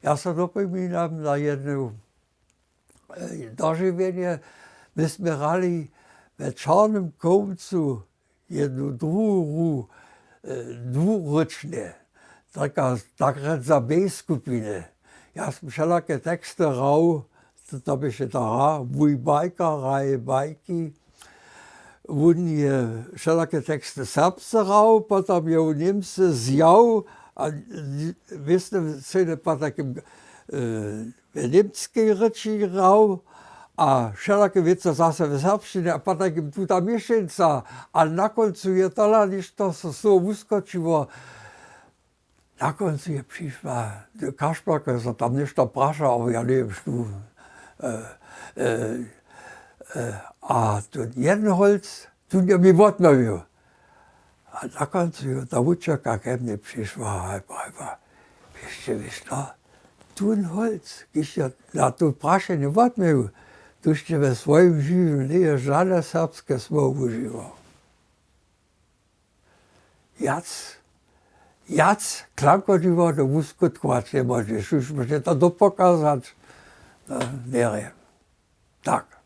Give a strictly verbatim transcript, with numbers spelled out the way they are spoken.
Ja so dopominam na jedno dožiwjenje. My smy hrali we Čornym Kołmcu jednu druhu hru dwurěčnje, tak rjec za bej skupiny. Ja smy wšelake teksty hrał. To běše ta hra Mój bajka hraje bajki. Wón je wšelake teksty serbsce hrał, potom je wón němsce zjał a wěsny sejny po takim w němskej rěči hrał a wšelake wěcy zase w serbšćinje a po takim tuta měšeńca. A na kóncu je tola něšto so z toho wuskočiło. Na kóncu je přišła Kašpjerka, zo tam něšto praša, ale ja njewěm štó. A tón jeden holc tón je mi wotměwił. A na kóncu je ta wučerka ke mnje přišła a prajiła: „Wěsće wěš to, tón holc, kiž je na to prašenje wotměwił, tuž je we swojim žiwjenju njeje žane serbske słowo wužiwał. Wjac wjac klankodźiwa do wuskutkować njemóžeš, móže to dopokazać. Njerje. Tak.